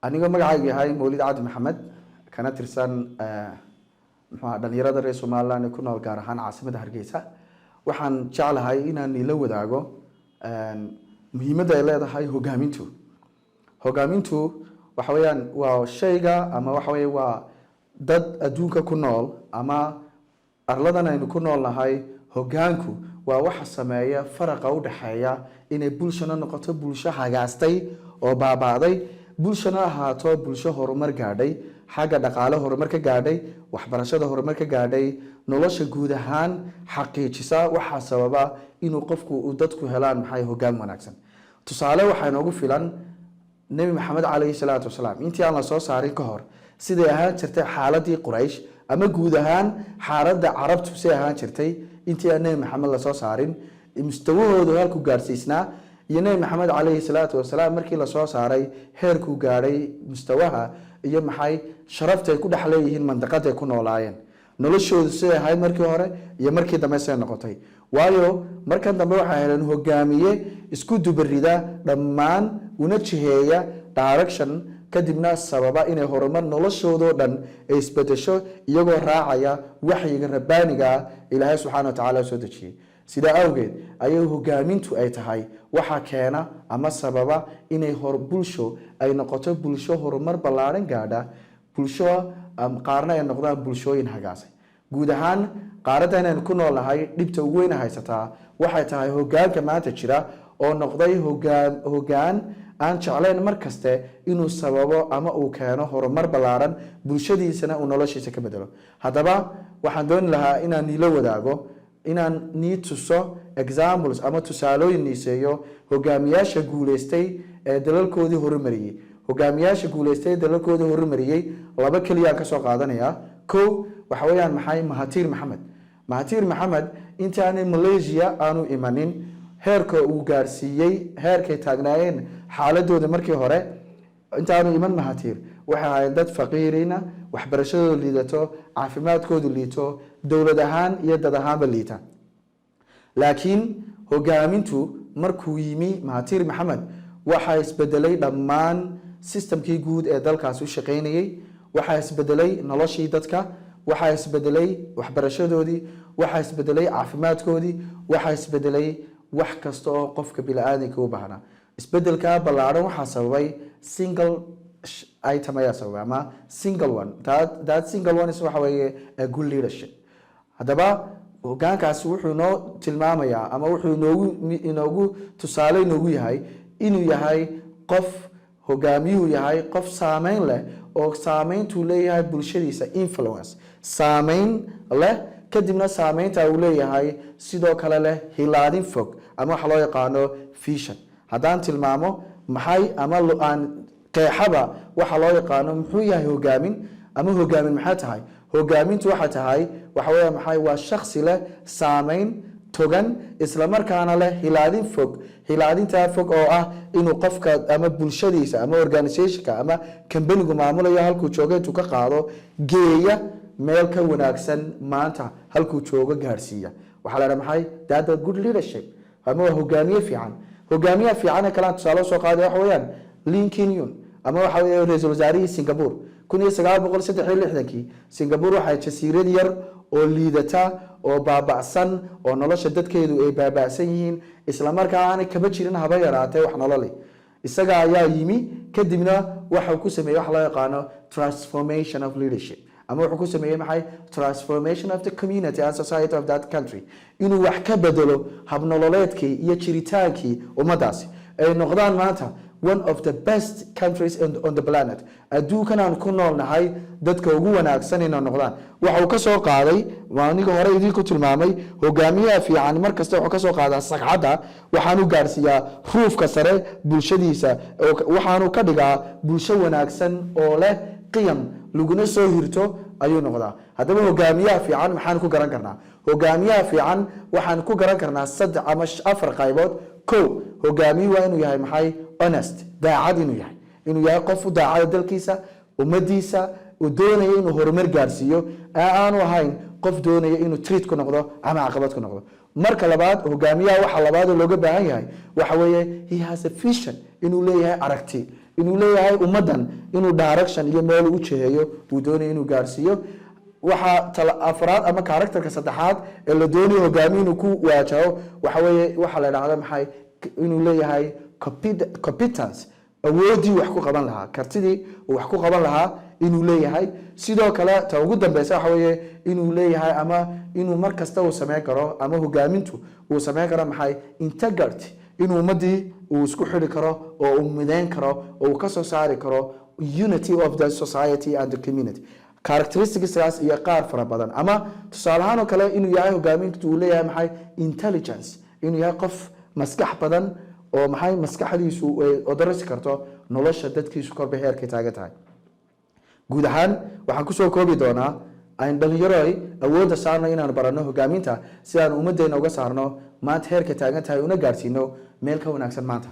Anigoo magacaygu yahay Mawlid Cabdi Maxamed, kana tirsan muxuaha dhalinyarada reer Somaliland ee ku nool gaar ahaan caasimadda Hargeysa, waxaan jeclahay inaan ila wadaago muhiimadda ay leedahay hogaamintu. Hogaamintu waxa weeyaan waa shayga ama waxa weeye waa dad adduunka ku nool ama arladan aynu ku nool nahay. Hogaanku waa waxa sameeya faraqa u dhexeeya inay bulshana noqoto bulsho hagaastay oo baaba'day, bulshana ahaato bulsho horumar gaadhay, xagga dhaqaale horumar ka gaadhay, waxbarashada horumar ka gaadhay, nolosha guud ahaan xaqiijisa. Waxaa sababa inuu qofku uu dadku helaan maxay hogaan wanaagsan. Tusaale waxaa inoogu filan Nebi Maxamed calayhi salaatu wasalaam. Intii aan la soo saarin ka hor, siday ahaan jirtay xaaladii Quraysh ama guud ahaan xaaladda Carabtu siday ahaan jirtay intii aan Nebi Maxamed lasoo saarin, mustawahoodu halku gaadhsiisnaa, iyo Nebi Maxamed calayhi salaatu wasalaam markii lasoo saaray heerkuu gaadhay mustawaha iyo maxay sharafta ay ku dhex leeyihiin mandaqada ay ku noolaayeen, noloshoodu siday ahayd markii hore iyo markii dambe siday noqotay. Waayo, markan dambe waxay heleen hogaamiye isku dubarida dhammaan, una jiheeya direction, kadibna sababa inay horumar noloshoodoo dhan ay isbedesho, iyagoo raacaya waxyiga rabbaaniga ah Ilaahay subxaana wa tacaala soo dejiyey. Sidaa awgeed ayay hogaamintu ay tahay waxaa keena ama sababa inay hor bulsho ay noqoto bulsho horumar ballaaran gaadha, bulsho qaarna ay noqdaan bulshooyin hagaasay. Guud ahaan qaaradda inaynu ku noolnahay dhibta ugu weyn haysataa waxay tahay hogaanka maanta jira oo noqday hogaan aan jeclayn mar kaste inuu sababo ama uu keeno horumar ballaaran, bulshadiisana uu noloshiisa ka bedelo. Haddaba waxaan dooni lahaa inaan niila wadaago, inaan nii tuso examples ama tusaalooyin niiseeyo hogaamiyaasha guuleystay ee dalalkoodii horumariyey. Hogaamiyaasha guuleystay ee dalalkoodii horumariyey laba keliyaan kasoo qaadanaya. Kow waxa weeyaan maxay? Mahatir Maxamed. Mahatir Maxamed intaanay Malaysia aanu imanin, heerka uu gaarsiiyey, heerkay taagnaayeen xaaladooda markii hore intaanu iman Mahatir, waxay ahaayeen dad faqiiriina, waxbarashadoodu liidato, caafimaadkoodu liito, dowlad ahaan iyo dad ahaanba liita. Laakiin hogaamintu markuu yimi Mahatir Maxamed, waxaa isbedelay dhammaan systemkii guud ee dalkaasi u shaqaynayay, waxaa isbedelay noloshii dadka, waxaa isbedelay waxbarashadoodii, waxaa isbedelay caafimaadkoodii, waxaa isbedelay wax kasta oo qofka bini-aadanka u baahnaa. Isbedelkaa ballaaran waxaa sababay single item ayaa sababay ama single one. That single one is waxa weeye a good leadership. Haddaba hogaankaasi wuxuu inoo tilmaamayaa ama wuxuu inoogu tusaale inoogu yahay inuu yahay qof hogaamiyuhu yahay qof saameyn leh, oo saameyntuu leeyahay bulshadiisa influence saameyn leh, kadibna saameynta uu leeyahay sidoo kale leh hilaadin fog ama waxa loo yaqaano vision. Haddaan tilmaamo maxay ama aan qeexaba waxa loo yaqaano muxuu yahay hogaamin ama hogaamin maxay tahay? Hogaamintu waxay tahay waxa weya maxay? Waa shaksi leh saameyn togan, islamarkaana leh hilaadin fog, hilaadintaa fog oo ah inuu qofka ama bulshadiisa ama organizationka ama kambanigu maamulayo halkuu joogo intuu ka qaado, geeya meel ka wanaagsan maanta halkuu joogo gaadhsiiya. Waxaa la dhaha maxay? That good leadership ama waa hogaamiye fiican. Hogaamiyaha fiican ee kale aan tusaale soo qaaday waxa weeyaan Lee Kuan Yew ama waxa weeye ra-iisul wasaarihii Singapore 1963-kii. Singapore waxay jasiirad yar oo liidata oo baaba'san oo nolosha dadkeedu ay baaba'san yihiin, islamarkaa aanay kaba jirin haba yaraatee wax nolole. Isaga ayaa yimi, kadibna waxau ku sameeyey wax loo yaqaano transformation of leadership ama wuxuu ku sameeyey maxay? Transformation of the community and society of that country, inuu wax ka bedelo habnololeedkii iyo jiritaankii ummaddaasi, ay noqdaan maanta one of the best countries on the planet, adduunkan aan ku nool nahay dadka ugu wanaagsan inay noqdaan. Waxa uu ka soo qaaday, waa aniga hore idinku tilmaamay, hogaamiyaha fiican mar kasta wuxuu ka soo qaadaa sagxadda, waxaanu gaarsiiyaa ruufka sare bulshadiisa, waxaanu ka dhigaa bulsho wanaagsan oo leh qiyam laguna soo hirto ayuu noqdaa. Haddaba hogaamiyaha fiican maxaan ku garan karnaa? Hogaamiyaha fiican waxaan ku garan karnaa saddex ama afar qaybood. Ko, hogaamiyuhu waa inuu yahay maxay? Honest, daacad inuu yahay, inuu yahay qof u daacada dalkiisa, ummadiisa. Uu doonaya inuu horumar gaarsiiyo, ee aanu ahayn qof doonaya inuu threat ku noqdo ama caqabad ku noqdo. Marka labaad, hogaamiyaha waxa labaad oo looga baahan yahay waxa weeye he has a vision, inuu leeyahay aragti, inuu leeyahay ummaddan inuu direction iyo meel u jiheeyo uu doonayo inuu gaarsiiyo. Waxaa tala afraad ama characterka saddexaad ee la doonayo hogaamiye inuu ku waajaho waxa weeye waxaa la idhahda maxay? Inuu leeyahay competence, awooddii wax ku qaban lahaa, kartidii uu wax ku qaban lahaa inuu leeyahay. Sidoo kale, ta ugu dambeysa waxa weeye inuu leeyahay ama inuu mar kasta uu sameyn karo ama hogaamintu uu sameyn karo maxay? Integrity, inuu ummadii uu isku xidhi karo oo uu mideyn karo oo uu kasoo saari karo unity of the society and the community. Characteristicskaas iyo qaar fara badan, ama tusaale ahaan oo kale inuu yahay hogaamintu uu leeyahay maxay? Intelligence, inuu yahay qof maskax badan oo maxay? Maskaxdiisu ay odarasi karto nolosha dadkiisu korba heerkay taagan tahay. Guud ahaan waxaan kusoo koobi doonaa, ayn dhalinyaroy awoodda saarno inaan baranno hogaaminta, si aan ummaddeena uga saarno maanta heerka taagan tahay, una gaarsiino meel ka wanaagsan maanta.